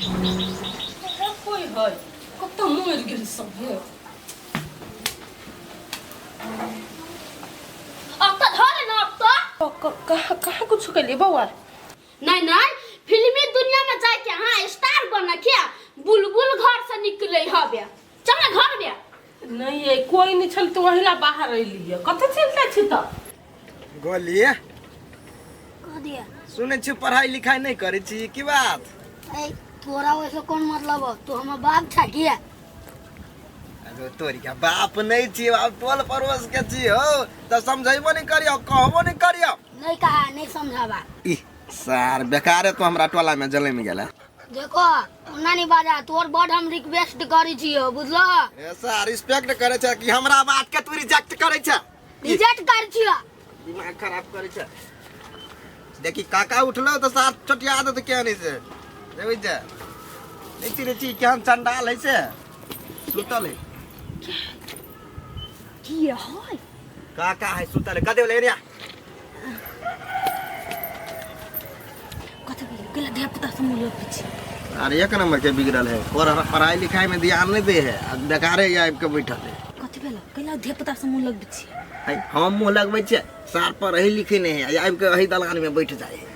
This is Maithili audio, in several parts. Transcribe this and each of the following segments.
कोई है कतऽ मरि गेल सब हे अब तो धर ना अब तो कहाँ कहाँ कुछ कलिए बौआ? नहीं नहीं, फिल्मी दुनिया में जाके हाँ स्टार बन के बुलबुल घर से निकले हबे। चल घर में। नहीं ये कोई नहीं छल तो वही ला बाहर अइली। कथि चिंता छी त? गोलिए कह दिया। सुनै छी पढ़ाई लिखाई नहीं करै छी की बात? ए तोरा वैसे कौन मतलब हो? तू हमर बाप छा किया? अरे तोरी के बाप नहीं छी, बाप टोल पड़ोस के छी हो, त समझैबो नहीं करियो कहबो नहीं करियो। नहीं कहा नहीं समझाबा। ई सार बेकार है तो हमरा टोला में जले में गेला। देखो ओना नहीं बाजा, तोर बड़ हम रिक्वेस्ट करी छियो, बुझलो? ए सार रिस्पेक्ट करे छै कि हमरा बात के तू रिजेक्ट करे छै? रिजेक्ट कर छियो। दिमाग खराब करे छै। देखी काका उठलो तो सार चटिया दे तो क्या नहीं से देखै छै नहीं छी रे छी केहन चंडाल है से सुतल है। की है काका है सुतल है कदे ले रे कथि भेल गेला धिया पुता से मुँह लगबै छी। अरे एक नंबर के बिगड़ल है और पढ़ाई लिखाई में ध्यान नहीं दे है आ बेकारे आबि के बैठल है। कथि भेल कैला धिया पुता से मुँह लगबै छी? है हम मुँह लगबै छियै सार पढ़ै लिखै नहीं है आबि के एही दलान में बैठ जाए है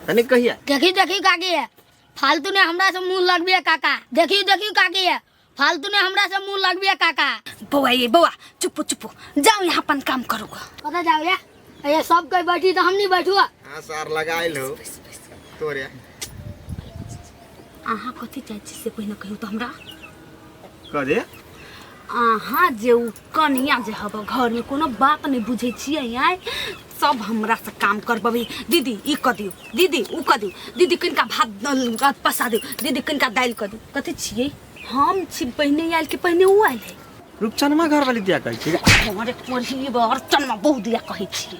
तनी कहिया। देखी देखी काकी है फालतू ने हमरा से मुँह लगबिए काका। देखी देखी काकी है फालतू ने हमरा से मुँह लगबिए काका। बौआ ये बौआ चुप चुप जाओ यहाँ अपन काम करो। कतऽ जाओ या? ये सब कोई बैठी तो हम नहीं बैठुआ। हाँ सार लगाइल हो तोरे। अहाँ कथी चाहै छी से पहिने कहियौ तऽ हमरा। कहे? अहाँ जे उ कनिया जे हब घर में कोनो बात नहीं बुझै छियै आय, सब हमरा से काम करबबी। दीदी ई क दियौ, दीदी उ क दियौ, दीदी कनिका भात पसा दियौ, दीदी कनिका दालि क दियौ। कथी छियै हम छी पहिने आयल कि पहिने उ आयल है? रूपचनमा घर वाली दिया कहै छी। अरे पढ़ी बर्तनमा बहुत दिया कहै छी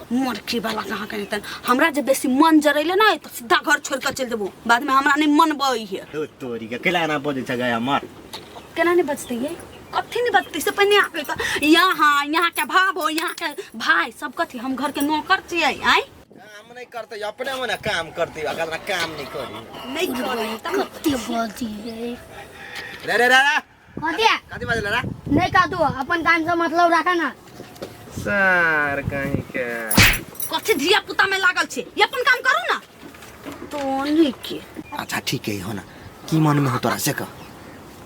मरखी वाला कहाँ कहीं तन। हमरा जे बेसी मन जरैले ना तो सीधा घर छोड़ के चल देबो, बाद में हमरा नहीं मन बई है। ओ तोरी के केला ना बजै छै गया मर। केना नहीं बजतै ये? कथी नहीं बजतै से पहिने आके तो यहाँ यहाँ के भाव हो यहाँ के भाई सब कथी हम घर के नौकर छियै आय। काम नहीं करते अपने मने काम करते अगर काम नहीं करी नहीं करी तब कते बोलती है। रे रे रे रे कथी है? कथी बाजल रे? नहीं का तू अपन काम से मतलब रखा ना। सर कहीं के कथी धिया पुता में लागल छे, ये अपन काम करू ना तो नहीं के। अच्छा ठीक है हो ना की मन में हो तोरा से कह।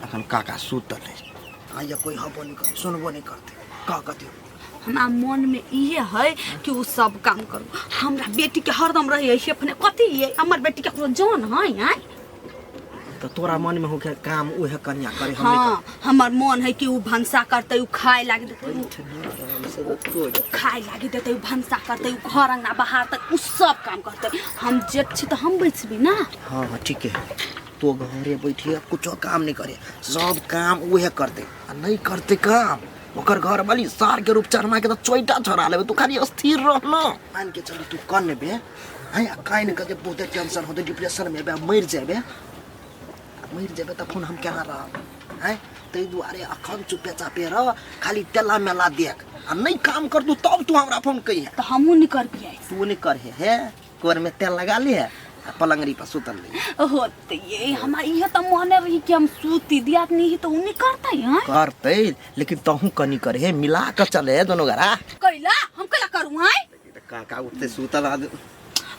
अखन काका सुतल है आया कोई हबो नहीं करे सुनबो नहीं करते का कथी। हमरा मन में इहे है कि उ सब काम करू। हमरा बेटी के हरदम रहे है अपने कथी ये हमर बेटी के कोनो जान है आय? तो तोरा मन में होके काम उहे कन्या करे हम। हाँ हमर मन है कि उ भनसा करते उ खाए लागी देते उ खाए लागी देते उ भनसा करते उ घर अंगना बाहर तक उ सब काम करते। हम जेठ छी तो हम बैसबी ना। हाँ हाँ ठीक है तो घरे बैठिए कुछो काम नहीं करे सब काम उहे करते आ नहीं करते काम ओकर घर वाली सार के रूप चरमा के तो चोइटा छोड़ा लेबे। तू खाली स्थिर रह ना मान के चली तू कन बे हैं आ काइन के बहुत टेंशन होते डिप्रेशन में बे मर जेबे मर जेबे त फोन हम केना रहब हैं। तै दुआरे अखन चुपे चापे रह खाली टेला मेला देख आ नहीं काम कर तू तब तू हमरा फोन कहिए। तो हमहू नहीं कर पिए। तू नहीं कर हे कोर में तेल लगा ली है पलंगरी पर सुतल रही। हो तो ये हमार इहे तो मने रही कि हम सूती दियात नहीं तो उ नहीं करतै हैं? करतै लेकिन तहू कनी करे हे मिला के चले है दोनों घरा। कैला हम कैला करू हैं? काका उठते सुतल आदमी।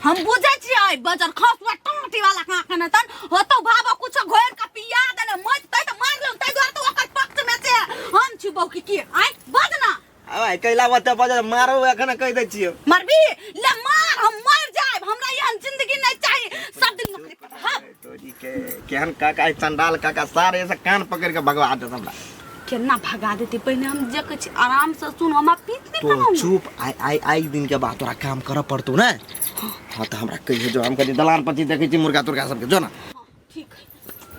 हम बुझै छियै बजर खसुआ टाटी वाला कहाँ कने तन होतौ भाबो कुछ घोर के पिया देने मजतै त मार लेउ तै दुआरे त ओकर पक्ष में छै हम छी बौकी की आय बज ना। अब कैला बता बजर मारो एखन कहि दै छियौ। मारबी ले मार हम मर जाएब हमरा एहन जिंदगी नहीं चाहिए सब दिन नौकरी पर रहब। तोरी के केहन काका है चंडाल काका सारे ऐसा कान पकड़ के भगवा देत हमरा। केना भगा देते पहिने हम जे कहै छी आराम से सुन हमरा पीत नहीं तो बनाउ। चुप आई आई आई दिन के बाद तोरा काम करऽ पड़तौ ने। हाँ तो हमरा कहियो जो हम कनी दलान पति देखै छी मुर्गा तुर्गा सबके जो ना। ठीक है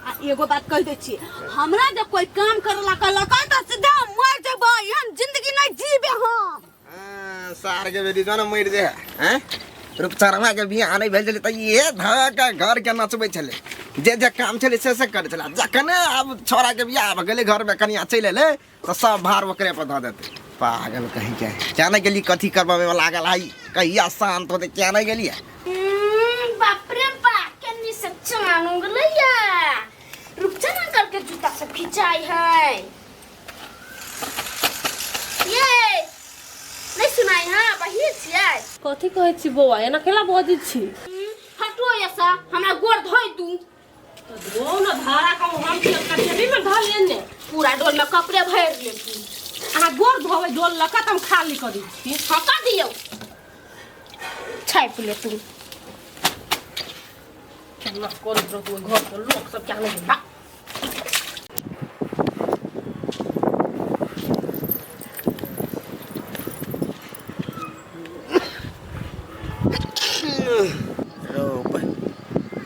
आ एगो बात कहि दै छी हमरा जे कोई काम करला कहलक तऽ सीधा मर जेबै एहन जिंदगी नहीं जीबे हम। हाँ, सार के बेटी जो ना मरि जे हैं रूपचरमा के बियाह नहीं भेल छलै तऽ इहे धऽ के घर के नचबै छलै जे जे काम छलै से से करै छलै। जखने आब छोरा के बियाह भऽ गेलै घर में कनिया चलि एलै तऽ सब भार ओकरे पर धऽ देतै। पागल कहीं के क्या नहीं गेली कथी करबाबै में लागल है कहिया शांत होतै क्या नहीं गेलियै। बाप रे बाप केनी से चान उगलै। खिंचाई है ये नहीं सुनाई हाँ बहिर छियै कथी कहै छी बौआ एना केला बजै छी हटो ऐसा हमरा गोर धोइ दू तऽ धो न धारा कहूँ हम की कतेबी में धऽ लेने पूरा डोल में कपड़े भरि लेती अहाँ गोर धोबै डोल लऽ कऽ तऽ हम खाली कऽ दै छी हाँ कर दियौ छापि ले तू केना करैत रहतौ ओहि घरके लोक सब क्या नहि बा रौ बा,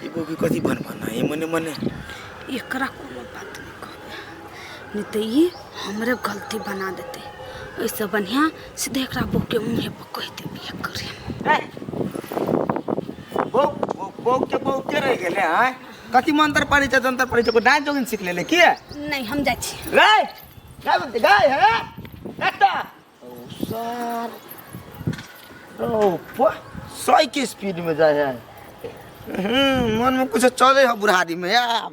ई बौकी कथी भन भन है मने मने एकरा कोनो बात नहीं कहबै नहीं तऽ ई हमरे गलती बना देतै ओहिसँ बढ़िआँ सीधे एकरा बहूके मुँहे पर कहि देबै करे बौ बौ के बौ के रह गेले हैं कथी मंत्र पढ़ै छै जंतर पढ़ै छै कोई डांस जोगिन सीख लेले की नहीं हम जाइ छी गाय गाय बोलते गाय है एता ओ सर ओ पा सौ के स्पीड में जाए है मन में कुछ चले है बुढ़ारी में यार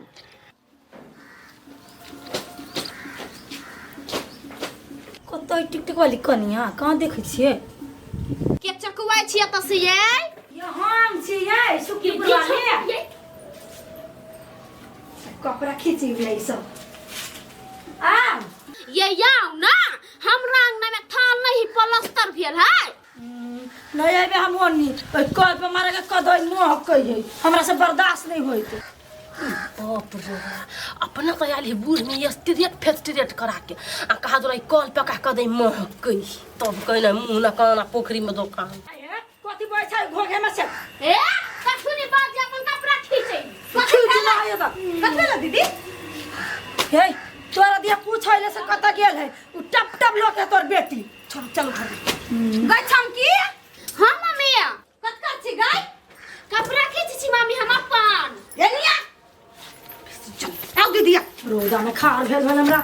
कतऽ टिकटक वाली कनिया कहाँ देखै छियै के चकुआइ छियै तऽ से ये ये हम छियै सुखी बुढ़वाली कपड़ा खींची गेलै सब आ ये आउ ना हमरा अंगना में थाल नहीं प्लास्टर भेल है नहीं अयबै हम ओनी ओहि कल पर मारे के कदई मोह कहियै हमरा से बर्दाश्त नहीं होइत बाप रे अपना तो आयल है बूढ़ में स्ट्रेट फेस्ट्रेट करा के आ कहा तोरा कल पका कऽ दे महकै तब कहना मुँह न कान आ पोखरी में दोकान कथी बजै छै घोघे में से ए कथुनी बात जे अपन कपड़ा खींचै खींच ना आयो तऽ कथी भेल दीदी हे तोरा दिया पूछै ले से कतऽ गेल है उ टप टप लोके तोर बेटी छोड़ो चलो घर में गै छम की हाँ मम्मी कत कर छी गै कपड़ा खींचै छी मम्मी हम अपन एनिया आओ दीदी रौदा में खार भेल भेल हमरा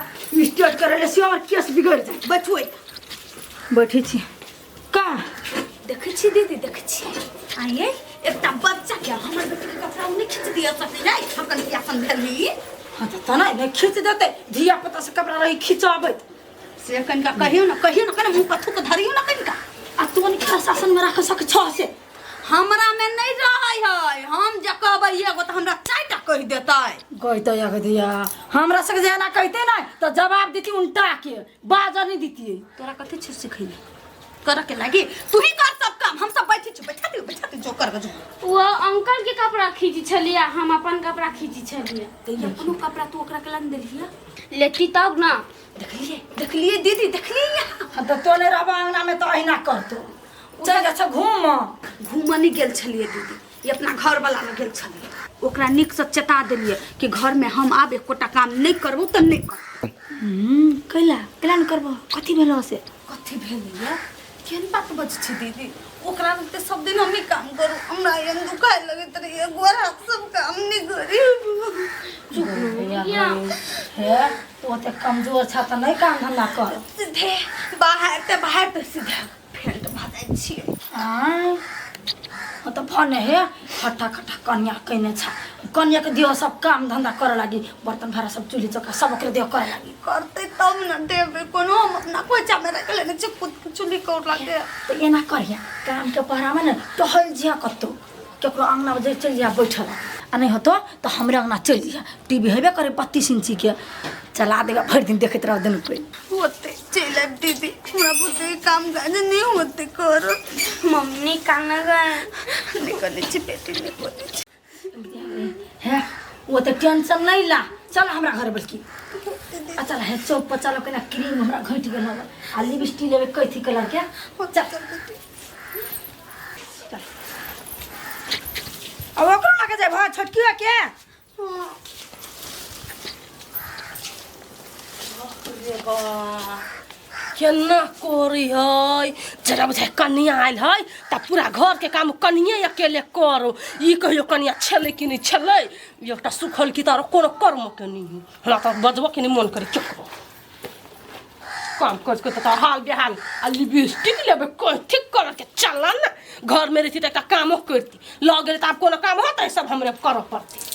स्टेट करे ले से हमर केस बिगड़ जाए बैठू एहि बैठै छी का देखै छी दीदी देखै छी आइए एकटा बच्चा के हमर बेटी के कपड़ा नहि खींच दिया सकते रे हम कनि प्यासन भेल ही हाँ तऽ तना नहि खींच देतै धिया पुता से कपड़ा रही खिंचाबैत से कनिका कहियो ना कहियो ना कनि मुँह कथू के धरियो ना कनिका आ तू कनि शासन में राख सक छ से हमरा में नहीं रहै है हम जे कहबै एगो तऽ हमरा चारिटा कहि देतै गई तो या दिया हमरा सबके जे एना कहते ना तो जवाब देती उल्टा के बाजर नहीं देती तोरा कथी छै सिखैले करऽ के लागी तू ही कर सब काम हम सब बैठे छी बैठा दियो बैठा दियो जो कर जो वो अंकल के कपड़ा खींची छलियै हम अपन कपड़ा खींची छलियै तऽ ई अपनो कपड़ा तू ओकरा के लान देलियै लेती तब ना देखलिए देखलिए दीदी देखलिए हाँ तो तो नहीं रहबा अंगना में तो अहिना करतो चल जा घूम घूमऽ नहि गेल छलियै दीदी ई अपना घर वाला लग गेल छलियै ओकरा नीकसँ चेता देलियै कि घरमे हम आब एकोटा काम नहि करबौ तऽ नहि करबौ कैला कैला नहि करबो कथी भेलो से कथी भेलैया केहन बात बजै छै दीदी ओकरा लगते सब दिन हमही काम करू हमरा एहन दुखाय लगैत रहैया गोर हाथ सब काम नहि करी हे तू ओते कमजोर छ तऽ नहि काम धंधा कर सीधे बाहर ते बाहर ते सीधे फेंट भऽ जाइ छियै आँय हाँ तऽ भने हे खट्टा खट्टा कनिया कयने छ कनिया के दियो सब काम धंधा करे लागी बर्तन भाड़ा सब चूल्ही चौका सब ओकरे दियो करे लागी करतै तब ने देबै कोनो हम अपना खोइचा मे राखि लेने छी खुद के चूल्ही कर लागे तऽ एना करिया काम के पहरामे ने टहल जिया कतौ केकरो अंगना में चलि जिया बैठल आ नहीं होतो तऽ हमरे अंगना चलि जिया टीवी हेबे करे 32 इंची के चला देगा भरि दिन देखैत रह दुनू कोइ होते चलि आयब दीदी हमरा बुते काम काज नहीं होते कर मम्मी काना गए निकलै छी बेटी निकलै छी हे ओ तऽ टेंशन नहीं ला चल हमरा घर बल्कि आ चल हे चौक पर चलो केना क्रीम हमरा घटि गेल हन आ लिपस्टिक लेबै कैथी कलर के चल चल अब ओकरो लगे जाय भा छोटकी के केना करी है जरा बुझाइ कनिया आयल है तऽ पूरा घरके काम कनिये अकेले करू ई कहियो कनिया छलै कि नहि छलै एकटा सुखल की तऽ आरो कोनो कर्म के नहि हमरा तऽ बजबो के नहि मन करे केकरो काम कर के तऽ हाल बेहाल आ लिपस्टिक लेबै कथी करऽ के चल ने घर में रहती तऽ एकटा कामो करती लऽ गेलै तऽ आब कोनो काम होतै सब हमरे करऽ पड़तै।